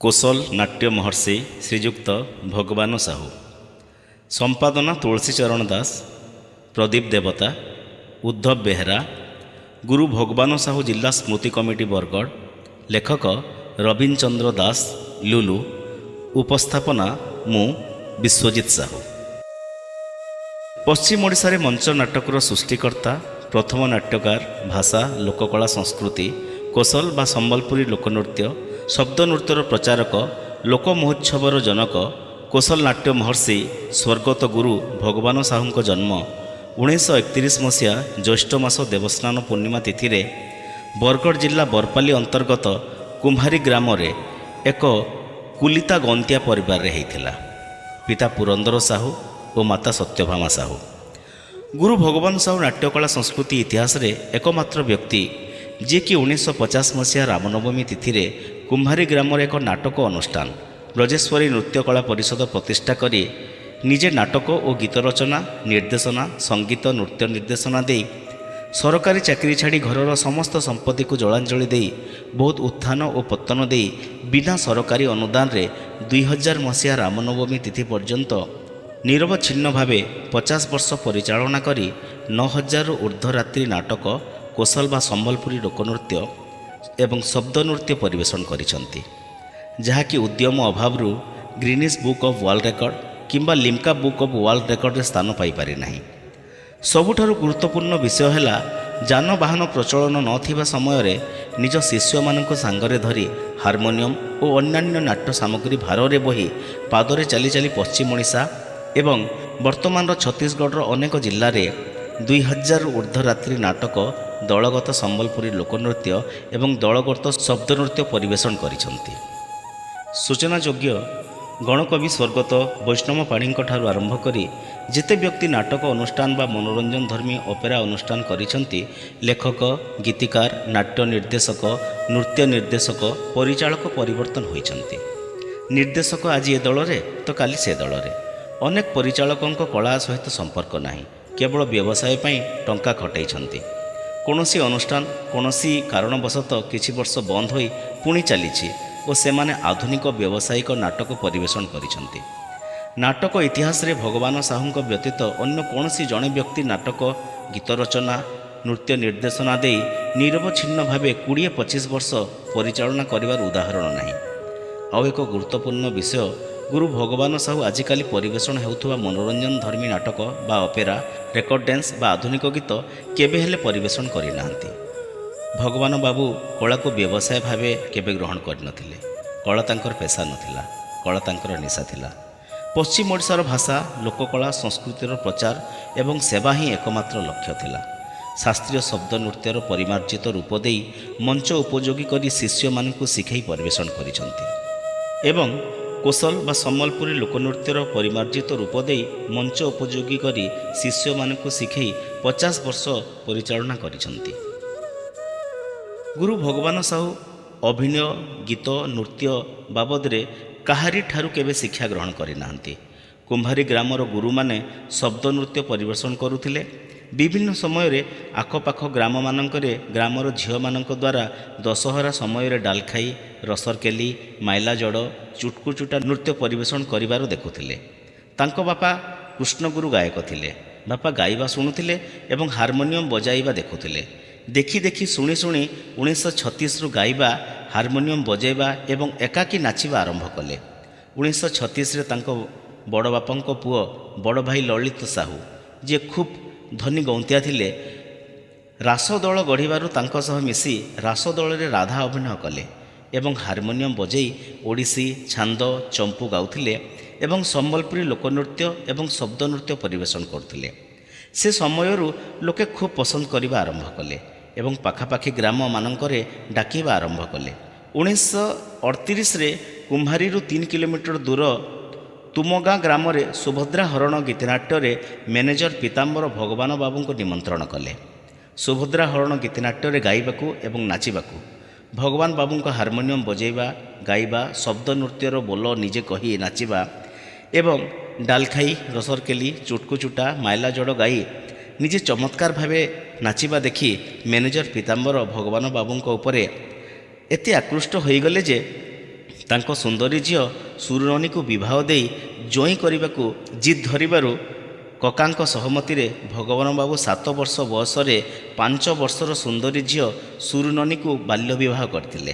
କୋଶଲ ନାଟ୍ୟ ମହର୍ଷି ଶ୍ରୀଯୁକ୍ତ ଭଗବାନ ସାହୁ। ସମ୍ପାଦନା ତୁଳସୀ ଚରଣ ଦାସ, ପ୍ରଦୀପ ଦେବତା, ଉଦ୍ଧବ ବେହେରା, ଗୁରୁ ଭଗବାନ ସାହୁ ଜିଲ୍ଲା ସ୍ମୃତି କମିଟି, ବରଗଡ଼। ଲେଖକ ରବୀନ ଚନ୍ଦ୍ର ଦାସ ଲୁଲୁ। ଉପସ୍ଥାପନା ମୁଁ ବିଶ୍ୱଜିତ ସାହୁ। ପଶ୍ଚିମ ଓଡ଼ିଶାରେ ମଞ୍ଚ ନାଟକର ସୃଷ୍ଟିକର୍ତ୍ତା, ପ୍ରଥମ ନାଟ୍ୟକାର, ଭାଷା, ଲୋକକଳା, ସଂସ୍କୃତି, କୋଶଲ ବା ସମ୍ବଲପୁରୀ ଲୋକନୃତ୍ୟ, ଶବ୍ଦ ନୃତ୍ୟର ପ୍ରଚାରକ, ଲୋକ ମହୋତ୍ସବର ଜନକ, କୋଶଲ ନାଟ୍ୟ ମହର୍ଷି ସ୍ୱର୍ଗତ ଗୁରୁ ଭଗବାନ ସାହୁଙ୍କ ଜନ୍ମ 1931 ମସିହା ଜ୍ୟେଷ୍ଠ ମାସ ଦେବସ୍ନାନ ପୂର୍ଣ୍ଣିମା ତିଥିରେ ବରଗଡ଼ ଜିଲ୍ଲା ବରପାଲି ଅନ୍ତର୍ଗତ କୁମ୍ଭାରୀ ଗ୍ରାମରେ ଏକ କୁଲିତା ଗନ୍ତିଆ ପରିବାରରେ ହେଇଥିଲା। ପିତା ପୁରନ୍ଦର ସାହୁ ଓ ମାତା ସତ୍ୟଭାମା ସାହୁ। ଗୁରୁ ଭଗବାନ ସାହୁ ନାଟ୍ୟକଳା ସଂସ୍କୃତି ଇତିହାସରେ ଏକମାତ୍ର ବ୍ୟକ୍ତି, ଯିଏକି 1950 ମସିହା ରାମନବମୀ ତିଥିରେ କୁମ୍ଭାରୀ ଗ୍ରାମରେ ଏକ ନାଟକ ଅନୁଷ୍ଠାନ ବ୍ରଜେଶ୍ୱରୀ ନୃତ୍ୟକଳା ପରିଷଦ ପ୍ରତିଷ୍ଠା କରି ନିଜେ ନାଟକ ଓ ଗୀତ ରଚନା, ନିର୍ଦ୍ଦେଶନା, ସଙ୍ଗୀତ, ନୃତ୍ୟ ନିର୍ଦ୍ଦେଶନା ଦେଇ ସରକାରୀ ଚାକିରି ଛାଡ଼ି, ଘରର ସମସ୍ତ ସମ୍ପତ୍ତିକୁ ଜଳାଞ୍ଜଳି ଦେଇ, ବହୁତ ଉତ୍ଥାନ ଓ ପତ୍ତନ ଦେଇ, ବିନା ସରକାରୀ ଅନୁଦାନରେ 2000 ମସିହା ରାମନବମୀ ତିଥି ପର୍ଯ୍ୟନ୍ତ ନିରବଚ୍ଛିନ୍ନ ଭାବେ 50 ବର୍ଷ ପରିଚାଳନା କରି 9000ରୁ ଉର୍ଦ୍ଧ୍ୱ ରାତ୍ରି ନାଟକ, କୋଶଲ ବା ସମ୍ବଲପୁରୀ ଲୋକନୃତ୍ୟ ଏବଂ ଶବ୍ଦ ନୃତ୍ୟ ପରିବେଷଣ କରିଛନ୍ତି, ଯାହାକି ଉଦ୍ୟମ ଅଭାବରୁ Guinness book of world record କିମ୍ବା ଲିମ୍କା ବୁକ୍ ଅଫ୍ ୱାର୍ଲଡ ରେକର୍ଡରେ ସ୍ଥାନ ପାଇପାରିନାହିଁ। ସବୁଠାରୁ ଗୁରୁତ୍ୱପୂର୍ଣ୍ଣ ବିଷୟ ହେଲା, ଯାନବାହନ ପ୍ରଚଳନ ନଥିବା ସମୟରେ ନିଜ ଶିଷ୍ୟମାନଙ୍କୁ ସାଙ୍ଗରେ ଧରି ହାରମୋନିୟମ ଓ ଅନ୍ୟାନ୍ୟ ନାଟ୍ୟ ସାମଗ୍ରୀ ଭାରରେ ବୋହି ପାଦରେ ଚାଲି ଚାଲି ପଶ୍ଚିମ ଓଡ଼ିଶା ଏବଂ ବର୍ତ୍ତମାନର ଛତିଶଗଡ଼ର ଅନେକ ଜିଲ୍ଲାରେ 2000ରୁ ଉର୍ଦ୍ଧ୍ୱ ରାତ୍ରି ନାଟକ, ଦଳଗତ ସମ୍ବଲପୁରୀ ଲୋକନୃତ୍ୟ ଏବଂ ଦଳଗତ ଶବ୍ଦନୃତ୍ୟ ପରିବେଷଣ କରିଛନ୍ତି। ସୂଚନାଯୋଗ୍ୟ, ଗଣକବି ସ୍ୱର୍ଗତ ବୈଷ୍ଣବ ପାଣିଙ୍କ ଠାରୁ ଆରମ୍ଭ କରି ଯେତେ ବ୍ୟକ୍ତି ନାଟକ ଅନୁଷ୍ଠାନ ବା ମନୋରଞ୍ଜନ ଧର୍ମୀ ଅପେରା ଅନୁଷ୍ଠାନ କରିଛନ୍ତି, ଲେଖକ, ଗୀତିକାର, ନାଟ୍ୟ ନିର୍ଦ୍ଦେଶକ, ନୃତ୍ୟ ନିର୍ଦ୍ଦେଶକ, ପରିଚାଳକ ପରିବର୍ତ୍ତନ ହୋଇଛନ୍ତି। ନିର୍ଦ୍ଦେଶକ ଆଜି ଏ ଦଳରେ ତ କାଲି ସେ ଦଳରେ। ଅନେକ ପରିଚାଳକଙ୍କ କଳା ସହିତ ସମ୍ପର୍କ ନାହିଁ, କେବଳ ବ୍ୟବସାୟ ପାଇଁ ଟଙ୍କା ଖଟାଇଛନ୍ତି। କୌଣସି ଅନୁଷ୍ଠାନ କୌଣସି କାରଣବଶତଃ କିଛି ବର୍ଷ ବନ୍ଦ ହୋଇ ପୁଣି ଚାଲିଛି ଓ ସେମାନେ ଆଧୁନିକ ବ୍ୟବସାୟିକ ନାଟକ ପରିବେଷଣ କରିଛନ୍ତି। ନାଟକ ଇତିହାସରେ ଭଗବାନ ସାହୁଙ୍କ ବ୍ୟତୀତ ଅନ୍ୟ କୌଣସି ଜଣେ ବ୍ୟକ୍ତି ନାଟକ, ଗୀତ ରଚନା, ନୃତ୍ୟ ନିର୍ଦ୍ଦେଶନା ଦେଇ ନିରବଚ୍ଛିନ୍ନ ଭାବେ 20-25 ବର୍ଷ ପରିଚାଳନା କରିବାର ଉଦାହରଣ ନାହିଁ। ଆଉ ଏକ ଗୁରୁତ୍ୱପୂର୍ଣ୍ଣ ବିଷୟ, ଗୁରୁ ଭଗବାନ ସାହୁ ଆଜିକାଲି ପରିବେଷଣ ହେଉଥିବା ମନୋରଞ୍ଜନ ଧର୍ମୀ ନାଟକ ବା ଅପେରା, ରେକର୍ଡ ଡ୍ୟାନ୍ସ ବା ଆଧୁନିକ ଗୀତ କେବେ ହେଲେ ପରିବେଷଣ କରିନାହାନ୍ତି। ଭଗବାନ ବାବୁ କଳାକୁ ବ୍ୟବସାୟ ଭାବେ କେବେ ଗ୍ରହଣ କରିନଥିଲେ। କଳା ତାଙ୍କର ପେସା ନଥିଲା, କଳା ତାଙ୍କର ନିଶା ଥିଲା। ପଶ୍ଚିମ ଓଡ଼ିଶାର ଭାଷା, ଲୋକକଳା, ସଂସ୍କୃତିର ପ୍ରଚାର ଏବଂ ସେବା ହିଁ ଏକମାତ୍ର ଲକ୍ଷ୍ୟ ଥିଲା। ଶାସ୍ତ୍ରୀୟ ଶବ୍ଦ ନୃତ୍ୟର ପରିମାର୍ଜିତ ରୂପ ଦେଇ ମଞ୍ଚ ଉପଯୋଗୀ କରି ଶିଷ୍ୟମାନଙ୍କୁ ଶିଖାଇ ପରିବେଷଣ କରିଛନ୍ତି ଏବଂ କୋଶଲ ବା ସମ୍ବଲପୁରୀ ଲୋକନୃତ୍ୟର ପରିମାର୍ଜିତ ରୂପ ଦେଇ ମଞ୍ଚ ଉପଯୋଗୀ କରି ଶିଷ୍ୟମାନଙ୍କୁ ଶିଖାଇ 50 ବର୍ଷ ପରିଚାଳନା କରିଛନ୍ତି। ଗୁରୁ ଭଗବାନ ସାହୁ ଅଭିନୟ, ଗୀତ, ନୃତ୍ୟ ବାବଦରେ କାହାରି ଠାରୁ କେବେ ଶିକ୍ଷା ଗ୍ରହଣ କରିନାହାନ୍ତି। କୁମ୍ଭାରୀ ଗ୍ରାମର ଗୁରୁମାନେ ଶବ୍ଦ ନୃତ୍ୟ ପରିବେଷଣ କରୁଥିଲେ। ବିଭିନ୍ନ ସମୟରେ ଆଖପାଖ ଗ୍ରାମମାନଙ୍କରେ ଗ୍ରାମର ଝିଅମାନଙ୍କ ଦ୍ୱାରା ଦଶହରା ସମୟରେ ଡାଲଖାଇ, ରସରକେଲି, ମାଇଲା ଜଡ଼, ଚୁଟକୁଚୁଟା ନୃତ୍ୟ ପରିବେଷଣ କରିବାର ଦେଖୁଥିଲେ। ତାଙ୍କ ବାପା କୃଷ୍ଣଗୁରୁ ଗାୟକ ଥିଲେ। ବାପା ଗାଇବା ଶୁଣୁଥିଲେ ଏବଂ ହାରମୋନିୟମ ବଜାଇବା ଦେଖୁଥିଲେ। ଦେଖି ଦେଖି, ଶୁଣି ଶୁଣି 1936ରୁ ଗାଇବା, ହାରମୋନିୟମ ବଜାଇବା ଏବଂ ଏକାକୀ ନାଚିବା ଆରମ୍ଭ କଲେ। 1936ରେ ତାଙ୍କ ବଡ଼ ବାପାଙ୍କ ପୁଅ ବଡ଼ ଭାଇ ଲଳିତ ସାହୁ, ଯିଏ ଖୁବ୍ ଧନୀ ଗଉନ୍ତିଆ ଥିଲେ, ରାସଦଳ ଗଢ଼ିବାରୁ ତାଙ୍କ ସହ ମିଶି ରାସଦଳରେ ରାଧା ଅଭିନୟ କଲେ ଏବଂ ହାରମୋନିୟମ ବଜେଇ ଓଡ଼ିଶୀ, ଛାନ୍ଦ, ଚମ୍ପୁ ଗାଉଥିଲେ ଏବଂ ସମ୍ବଲପୁରୀ ଲୋକନୃତ୍ୟ ଏବଂ ଶବ୍ଦ ନୃତ୍ୟ ପରିବେଷଣ କରୁଥିଲେ। ସେ ସମୟରୁ ଲୋକେ ଖୁବ୍ ପସନ୍ଦ କରିବା ଆରମ୍ଭ କଲେ ଏବଂ ପାଖାପାଖି ଗ୍ରାମମାନଙ୍କରେ ଡାକିବା ଆରମ୍ଭ କଲେ। 1938ରେ କୁମ୍ଭାରୀରୁ 3 କିଲୋମିଟର ଦୂର ତୁମଗାଁ ଗ୍ରାମରେ ସୁଭଦ୍ରା ହରଣ ଗୀତିନାଟ୍ୟରେ ମ୍ୟାନେଜର ପୀତାମ୍ବର ଭଗବାନ ବାବୁଙ୍କୁ ନିମନ୍ତ୍ରଣ କଲେ ସୁଭଦ୍ରା ହରଣ ଗୀତିନାଟ୍ୟରେ ଗାଇବାକୁ ଏବଂ ନାଚିବାକୁ। ଭଗବାନ ବାବୁଙ୍କ ହାରମୋନିୟମ ବଜାଇବା, ଗାଇବା, ଶବ୍ଦ ନୃତ୍ୟର ବୋଲ ନିଜେ କହି ନାଚିବା ଏବଂ ଡାଲଖାଇ, ରସରକେଲି, ଚୁଟକୁଚୁଟା, ମାଇଲା ଜଡ଼ ଗାଇ ନିଜେ ଚମତ୍କାର ଭାବେ ନାଚିବା ଦେଖି ମ୍ୟାନେଜର ପୀତାମ୍ବର ଭଗବାନ ବାବୁଙ୍କ ଉପରେ ଏତେ ଆକୃଷ୍ଟ ହୋଇଗଲେ ଯେ ତାଙ୍କ ସୁନ୍ଦରୀ ଝିଅ ସୁରୁନନୀକୁ ବିବାହ ଦେଇ ଜୋଇଁ କରିବାକୁ ଜିଦ୍ ଧରିବାରୁ କକାଙ୍କ ସହମତିରେ ଭଗବାନ ବାବୁ 7 ବର୍ଷ ବୟସରେ 5 ବର୍ଷର ସୁନ୍ଦରୀ ଝିଅ ସୁରୁନନୀକୁ ବାଲ୍ୟ ବିବାହ କରିଥିଲେ।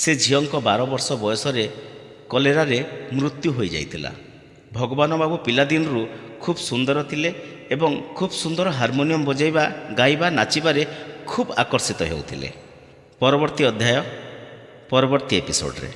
ସେ ଝିଅଙ୍କ 12 ବର୍ଷ ବୟସରେ କଲେରାରେ ମୃତ୍ୟୁ ହୋଇଯାଇଥିଲା। ଭଗବାନ ବାବୁ ପିଲାଦିନରୁ ଖୁବ୍ ସୁନ୍ଦର ଥିଲେ ଏବଂ ଖୁବ୍ ସୁନ୍ଦର ହାରମୋନିୟମ ବଜାଇବା, ଗାଇବା, ନାଚିବାରେ ଖୁବ୍ ଆକର୍ଷିତ ହେଉଥିଲେ। ପରବର୍ତ୍ତୀ ଅଧ୍ୟାୟ ପରବର୍ତ୍ତୀ ଏପିସୋଡ଼ରେ।